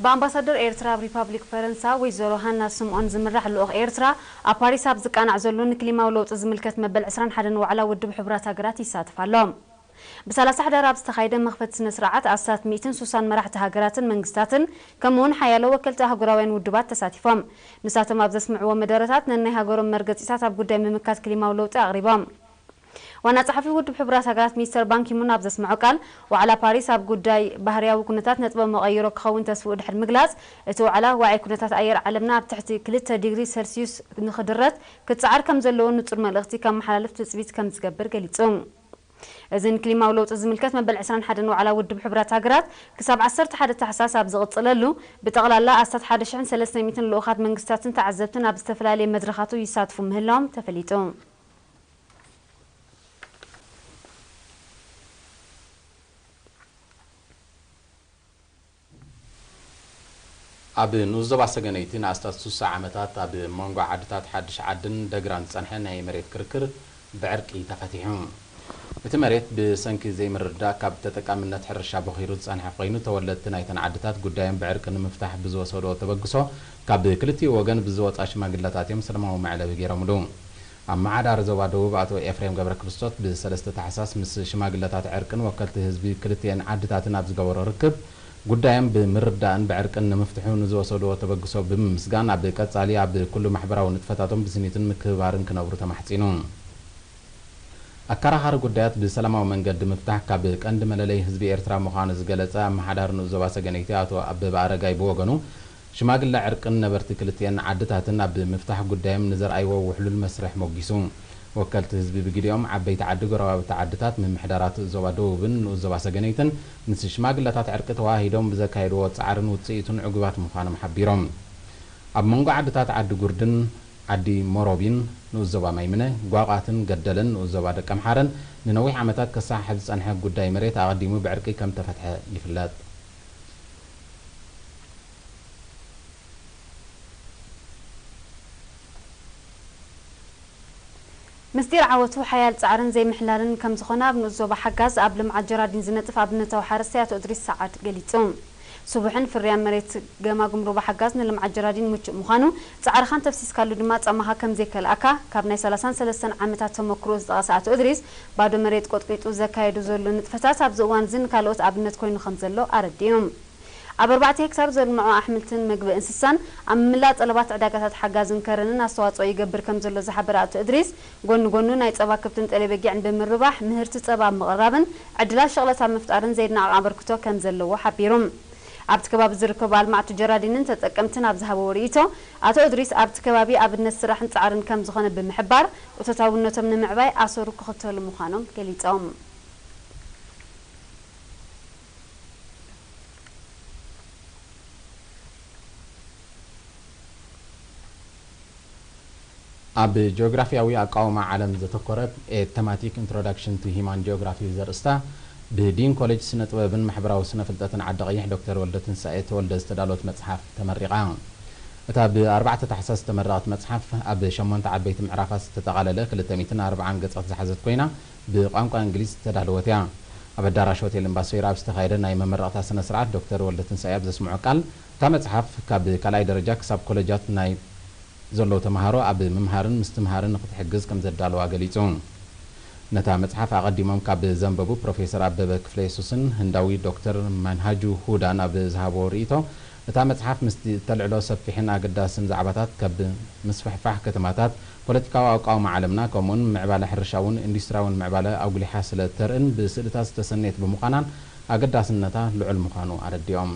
ብኣምባሳደር ኤርትራ ኣብ ሪፓብሊክ ፈረንሳ ወይዘሮ ሃና ስምኦን ዝምራሕ ልኡኽ ኤርትራ ኣብ ፓሪስ ኣብ ዝቃናዕ ዘሎ ንክሊማዊ ለውጢ ዝምልከት መበል ዕስራን ሓደን ዋዕላ ውድብ ሕቡራት ሃገራት ይሳተፍ ኣሎ። ብሰላሳ ሕዳር ኣብ ዝተኻየደ መኽፈቲ ስነ ስርዓት ኣስታት ሚእትን ሱሳን መራሕቲ ሃገራትን መንግስታትን ከምኡውን ሓያሎ ወከልቲ ኣህጉራውያን ውድባት ተሳቲፎም። ንሳቶም ኣብ ዘስምዕዎ መደረታት ነናይ ሃገሮም መርገጺታት ኣብ ጉዳይ ምምካት ክሊማዊ ለውጢ ኣቕሪቦም። ዋና ጸሓፊ ውድብ ሕቡራት ሃገራት ሚስተር ባንኪሙን ኣብ ዘስምዖ ቃል፣ ዋዕላ ፓሪስ ኣብ ጉዳይ ባህርያዊ ኩነታት ነጥበ መቐይሮ ክኸውን ተስፍኡ ድሕሪ ምግላጽ፣ እቲ ዋዕላ ዋዒ ኩነታት ኣየር ዓለምና ኣብ ትሕቲ ክልተ ዲግሪ ሰልስዩስ ንኽድረት ክጸዓር ከም ዘለዎ ንጹር መልእኽቲ ከመሓላልፍ ትጽቢት ከም ዝገብር ገሊጹ። እዚ ንክሊማዊ ለውጢ ዝምልከት መበል ዕስራን ሓደን ዋዕላ ውድብ ሕቡራት ሃገራት ክሳብ ዓሰርተ ሓደ ታሕሳስ ኣብ ዝቕጽለሉ፣ ብጠቕላላ ኣስታት ሓደ ሽሕን ሰለስተ ሚእትን ልኡኻት መንግስታትን ተዓዘብትን ኣብ ዝተፈላለየ መድረኻቱ ይሳትፉ ምህላዎም ተፈሊጡ። ኣብ ንኡስ ዞባ ሰገነይቲ ንኣስታት ስሳ ዓመታት ኣብ መንጎ ዓድታት ሓድሽ ዓድን ደግራን ዝጸንሐ ናይ መሬት ክርክር ብዕርቂ ተፈቲሑ። እቲ መሬት ብሰንኪ ዘይምርድዳእ ካብ ተጠቃምነት ሕርሻ ቦኺሩ ዝጸንሐ ኮይኑ፣ ተወለድቲ ናይተን ዓድታት ጉዳዮም ብዕርቂ ንምፍታሕ ብዝወሰድዎ ተበግሶ ካብ ክልቲኡ ወገን ብዝወጻ ሽማግለታት እዮም ሰላማዊ መዕለቢ ገይሮምሉ። ኣመሓዳሪ ዞባ ደቡብ ኣቶ ኤፍሬም ገብረክርስቶስ ብሰለስተ ታሕሳስ ምስ ሽማግለታት ዕርቅን ወከልቲ ህዝቢ ክልቲኤን ዓድታትን ኣብ ዝገበሮ ርክብ፣ ጉዳዮም ብምርዳእን ብዕርቅን ንምፍትሑ ንዝወሰድዎ ተበግሶ ብምምስጋን፣ ኣብ ቀጻሊ ኣብ ኩሉ ማሕበራዊ ንጥፈታቶም ብስኒትን ምክብባርን ክነብሩ ተማሕጺኑ። ኣከራኻሪ ጉዳያት ብሰላማዊ መንገዲ ምፍታሕ ካብ ቀንዲ መለለይ ህዝቢ ኤርትራ ምዃኑ ዝገለጸ ኣመሓዳሪ ንኡስ ዞባ ሰገነይቲ ኣቶ ኣበበ ኣረጋይ ብወገኑ፣ ሽማግለ ዕርቅን ነበርቲ ክልቲኤን ዓድታትን ኣብ ምፍታሕ ጉዳዮም ንዘርኣይዎ ውሕሉል መስርሕ ሞጊሱ። ወከልቲ ህዝቢ ብግዲኦም፣ ዓበይቲ ዓዲ ጎረባብቲ ዓድታት ምምሕዳራት ዞባ ደቡብን ንኡስ ዞባ ሰገነይትን ምስ ሽማግለታት ዕርቂ ተወሃሂዶም ብዘካየድዎ ጻዕርን ውጽኢቱን ዕጉባት ምዃኖም ሓቢሮም። ኣብ መንጎ ዓድታት ዓዲ ጉርድን ዓዲ ሞሮቢን ንኡስ ዞባ ማይምነ፣ ጓቋትን ገደለን ንኡስ ዞባ ደቀምሓረን ንነዊሕ ዓመታት ከሳሕሕ ዝጸንሐ ጉዳይ መሬት ኣቐዲሙ ብዕርቂ ከም ተፈትሐ ይፍለጥ። ምስጢር ዓወቱ ሓያል ጻዕርን ዘይምሕላልን ከም ዝኾነ ኣብ ንኡስ ዞባ ሓጋዝ ኣብ ልምዓት ጀራዲን ዝነጥፍ ኣብነታዊ ሓረስታይ ኣቶ እድሪስ ሰዓድ ገሊጹ። ስቡሕን ፍርያም መሬት ገማግም ሩባ ሓጋዝ ንልምዓት ጀራዲን ምቹእ ምዃኑ፣ ጻዕርኻን ተፍሲስካሉ ድማ ጻማኻ ከም ዘይከልኣካ ካብ ናይ ሰላሳን ሰለስተን ዓመታት ተመክሮ ዝጠቐሰ ኣቶ እድሪስ፣ ባዶ መሬት ቆጥቂጡ ዘካየዱ ዘሎ ንጥፈታት ኣብዚ እዋን እዚ ንካልኦት ኣብነት ኮይኑ ከም ዘሎ ኣረዲኡ። ኣብ ኣርባዕተ ሄክታር ዘልምዖ ኣሕምልትን መግቢ እንስሳን ኣብ ምምላእ ጠለባት ዕዳጋታት ሓጋዝን ከረንን ኣስተዋጽኦ ይገብር ከም ዘሎ ዝሓበረ ኣቶ እድሪስ፣ ጎኒ ጎኑ ናይ ጸባ ከብትን ጤለ በጊዕን ብምርባሕ ምህርቲ ጸባ ኣብ ምቕራብን ዕድላት ሸቕለት ኣብ ምፍጣርን ዘይናቕ ኣበርክቶ ከም ዘለዎ ሓቢሩ። ኣብቲ ከባቢ ዝርከቡ ኣልማዕቲ ጀራዲንን ተጠቀምትን ኣብ ዝሃበዎ ርእይቶ፣ ኣቶ እድሪስ ኣብቲ ከባቢ ኣብነት ስራሕን ጻዕርን ከም ዝኾነ ብምሕባር፣ እቶታውነቶም ንምዕባይ ኣሰሩ ክኽተሉ ምዃኖም ገሊጾም። ኣብ ጂኦግራፊያዊ ኣቃውማ ዓለም ዘተኮረ A Thematic Introduction to Human Geography ዘርእስታ ብዲን ኮሌጅ ስነ ጥበብን ማሕበራዊ ስነ ፍልጠትን ዓዲ ቀይሕ ዶክተር ወልደ ትንሳኤ ተወልደ ዝተዳለወት መጽሓፍ ተመሪቓ። እታ ብ ኣርባዕተ ታሕሳስ ዝተመረቐት መጽሓፍ ኣብ ሸሞንተ ዓበይቲ ምዕራፋት ዝተጠቓለለ ክልተ ሚእትን ኣርባዓን ገጻት ዝሓዘት ኮይና፣ ብቋንቋ እንግሊዝ ዝተዳለወት እያ። ኣብ ኣዳራሽ ሆቴል እምባሶይራ ኣብ ዝተኻየደ ናይ መመረቕታ ስነ ስርዓት ዶክተር ወልደ ትንሳኤ ኣብ ዘስምዖ ቃል፣ እታ መጽሓፍ ካብ ካልኣይ ደረጃ ክሳብ ኮለጃት ናይ ዘለዉ ተምሃሮ ኣብ ምምሃርን ምስትምሃርን ንክትሕግዝ ከም ዘዳለዋ ገሊጹ። ነታ መጽሓፍ ኣቐዲሞም ካብ ዘንበቡ ፕሮፌሰር ኣበበ ክፍለየሱስን ህንዳዊ ዶክተር ማንሃጁ ሁዳን ኣብ ዝሃብዎ ርእይቶ፣ እታ መጽሓፍ ምስቲ እተልዕሎ ሰፊሕን ኣገዳስን ዛዕባታት፣ ካብ ምስፍሕፋሕ ከተማታት፣ ፖለቲካዊ ኣቃውማ ዓለምና፣ ከምኡውን ምዕባለ ሕርሻውን ኢንዱስትሪያውን ምዕባለ ኣጉሊሓ ስለ እተርእን ብስእልታት ዝተሰነየት ብምዃናን ኣገዳስነታ ልዑል ምዃኑ ኣረዲኦም።